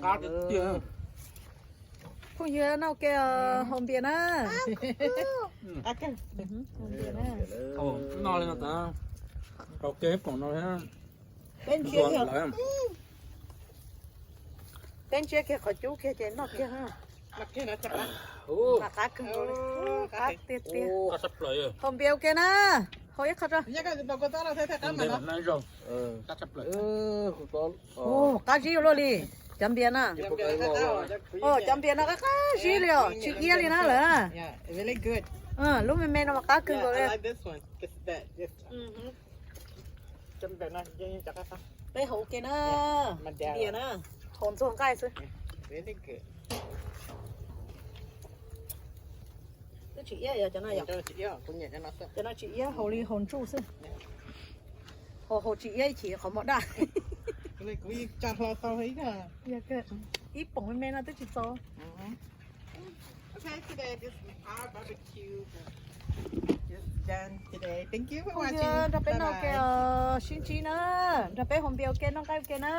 Qab tiag tiag. Phooj ywg, noj ua ke, haus npias na. Haus npias na. No li no tas, haus ke pom no thiab. Peb ntsia kiag qhov cub kiag ces noj kiag. Mas qab kawg nkaus li. Qab tiag tiag. Haus npias ua ke na. Haus ib qho tso. Qab zib ua luaj li. Cov npias na. Cov npias no qab qab zib li os, tsis iab li na lawm. Lub me me no mas qab kawg nkaus li. Peb haus ua ke na. Npias na. Haus ntxuag nqaij xwb. Twb tsis iab yog cov no yom. Cov no tsis iab, haus li haus ntsuj xwb. Haus haus tsis iab chim qhov muag daj. Ib poom me me no twb tsis txaus. Phooj ywg, nrog peb noj ua ke, sib ntsib na, nrog peb haus npias ua ke, noj nqaij ua ke na.